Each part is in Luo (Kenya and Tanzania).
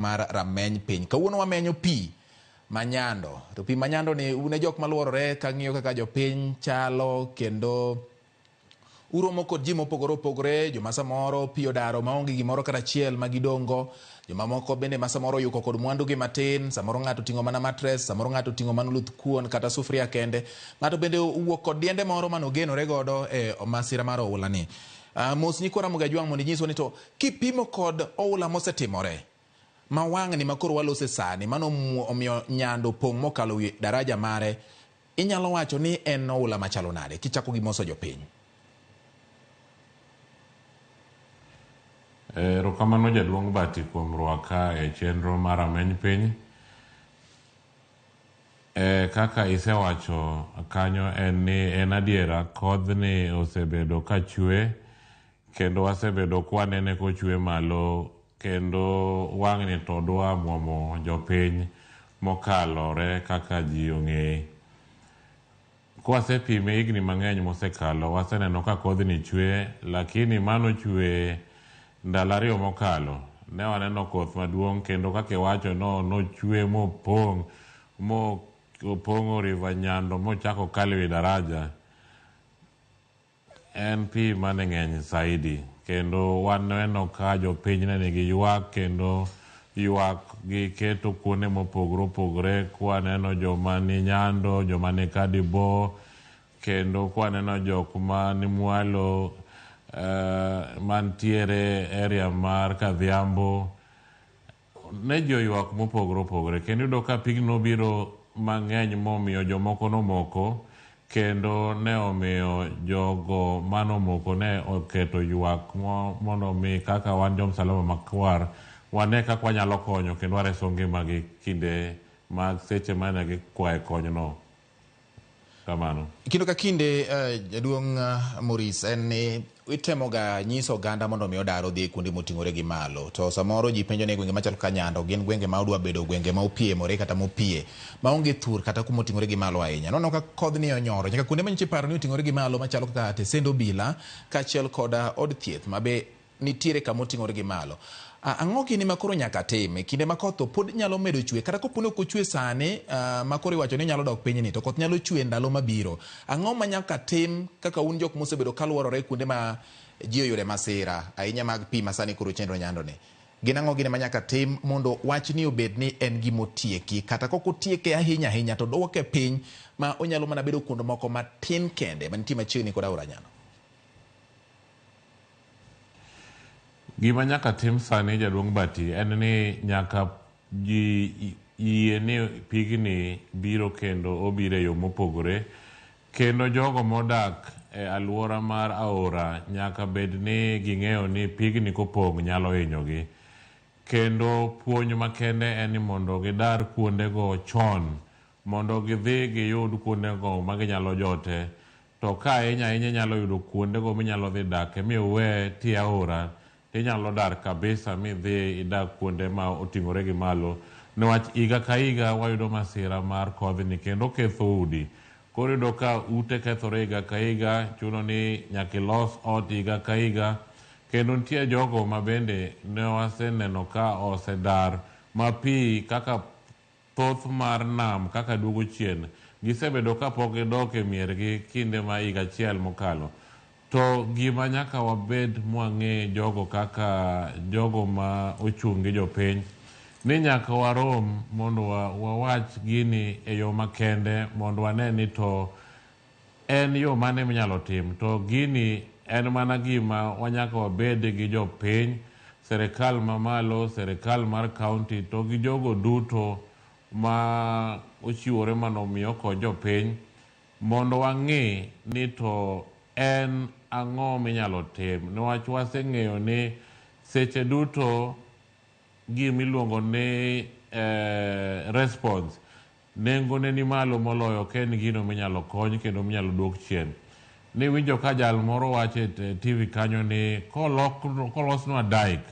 Mar rameny piny. Kawuono wamenyo pi ma Nyando. To pi ma Nyando ni un e jok maluorore kang'iyo kaka jopiny chalo kendo uromo kod ji mopogore opogore, joma samoro pi odaro maonge gimoro kata achiel ma gidong' go, jomamoko bende ma samoro oyuko kod mwandugi matin, samoro ng'ato oting'o mana matres, samoro ng'ato oting'o mana oluth kuon kata sufria kende. Ng'ato bende owuok kod diende moro mane ogenore godo e masira mar oula ni. Mos nyikwa Ramogi Ajwang' mondo inyiswa ni to kipimo kod oula mosetimore ma wang'ni ma koro walose sani mano omiyo Nyando opong' mokalo wi daraja mare, inyalo wacho ni en oula machalo nade kichako gi moso jopiny? Erokamano jaduong' Bati kuom rwaka e chenro mar Rameny Piny. Kaka isewacho kanyo en ni en adiera kodhni osebedo ka chwe kendo wasebedo kwanene kochwe malo kendo wang'ni to dwa muomo jopiny mokalore kaka ji ong'eye. Kwasepime higni mang'eny mosekalo, waseneno ka kodhni chwe, lakini mano chwe ndalo ariyo mokalo. Ne waneno koth maduong' kendo kaka iwacho no nochwe mopong' mopong'o River Nyando mochako kalo ewi daraja. En pi mane ng'eny saidi kendo waneno ka jopiny ne nigi ywak kendo ywak giketo kuonde mopogore opogore kwaneno joma ni Nyando, joma ni Kadibo kendo kwaneno jok ma ni mwalo mantiere area mar Kadhiambo. Ne ji oywak mopogore opogore kendo iyudo ka pigno nobiro mang'eny momiyo jomoko nomoko kendo ne omiyo jogo manomoko ne oketo ywak mondo omi kaka wan jo Msalaba Makwar wane kaka wanyalo konyo kendo wareso ngimagi kinde mag seche mane gikwaye konyno. Kamano. Kinde ka kinde jaduong' Maurice en ni itemoga nyiso oganda mondo mi odar odhi kuonde moting'ore gi malo. To samoro ji penjo ni gwenge machalo kaka Nyando gin gwenge ma odwa bedo gwenge ma opiemore kata mopie maonge thur kata kuma oting'ore gi malo ahinya. Noneno ka kodhni onyoro nyaka kuonde ma nyocha iparo ni oting'ore gi malo machalo kaka tesend obila kaachiel kod od thieth ma be nitiere kama oting'ore gi malo. Ang'o gini ma koro nyaka tim e kinde ma koth to pod nyalo medo chwe kata kopo ni ok ochwe sani ma koro iwacho ni nyalo dok piny ni to koth nyalo chwe ndalo mabiro. Ang'o ma nyaka tim kaka un jok mosebedo kaluorore kuonde ma ji oyude masira ahinya mag pi ma sani koro chenro Nyando ni? Gin ang'o gini ma nyaka tim mondo wachni obed ni en gima otieki kata kok otieke ahinya ahinya to duoke piny ma onyalo mana bedo kuond moko matin kende mantie machiegni kod aora Nyando? Gima nyaka tim sani jaduong' Bati en ni nyaka ji yie ni pigni biro kendo obiro e yo mopogore kendo jogo modak e aluora mar aora nyaka bed ni ging'eyo ni pigni kopong' nyalo hinyogi. Kendo puonj makende en ni mondo gidar kuondego chon mondo gidhi giyud kuondego ma ginyalo jote. To ka ahinya ahinya inyalo yudo kuondego minyalo dhi dake miwe tie aora, tinyalo dar kabisa midhi idag kuonde ma oting'ore gi malo niwach higa ka higa wayudo masira mar kodhni kendo oketho udi. Koro iyudo ka ute kethore higa ka higa, chuno ni nyaka ilos ot higa ka higa. Kendo nitie jogo ma bende ne waseneno ka osedar ma pi kaka thoth mar nam kaka duogo chien, gisebedo ka pok gidok e miergi kinde ma higa achiel mokalo. To gima nyaka wabed mwang'e jogo kaka jogo ma ochung' gi jopiny, ni nyaka warom mondo wawach gini e yo makende mondo wane ni to en yo mane minyalo tim. To gini en mana gima wanyaka wabed gi jopiny, serikal mamalo, serikal mar county to gi jogo duto ma ochiwore mondo mi okony jopiny mondo wang'i ni to en ang'o minyalo tim. Niwach waseng'eyo ni seche duto gima iluongo ni response nengone ni malo moloyo ka en gino minyalo kony kendo minyalo duok chien. Niwinjo ka jal moro wacho e TV kanyo ni kolosnwa dike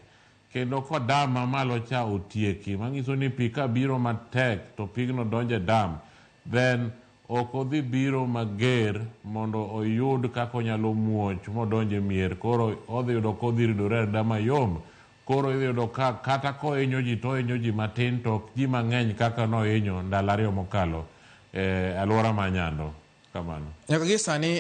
kendo ko dam mamalo cha otieki manyiso ni pi kabiro matek to pigno donjo e dam then ok odhi biro mager mondo oyud kaka onyalo muoch modonj e mier koro odhi yudo kodhi ridore arida mayom. Koro idhi yudo ka kata kohinyo ji to ohinyo ji matin to ok ji mang'eny kaka nohinyo ndalo ariyo mokalo e alwora ma Nyando. Kamano. Nyaka gi sani.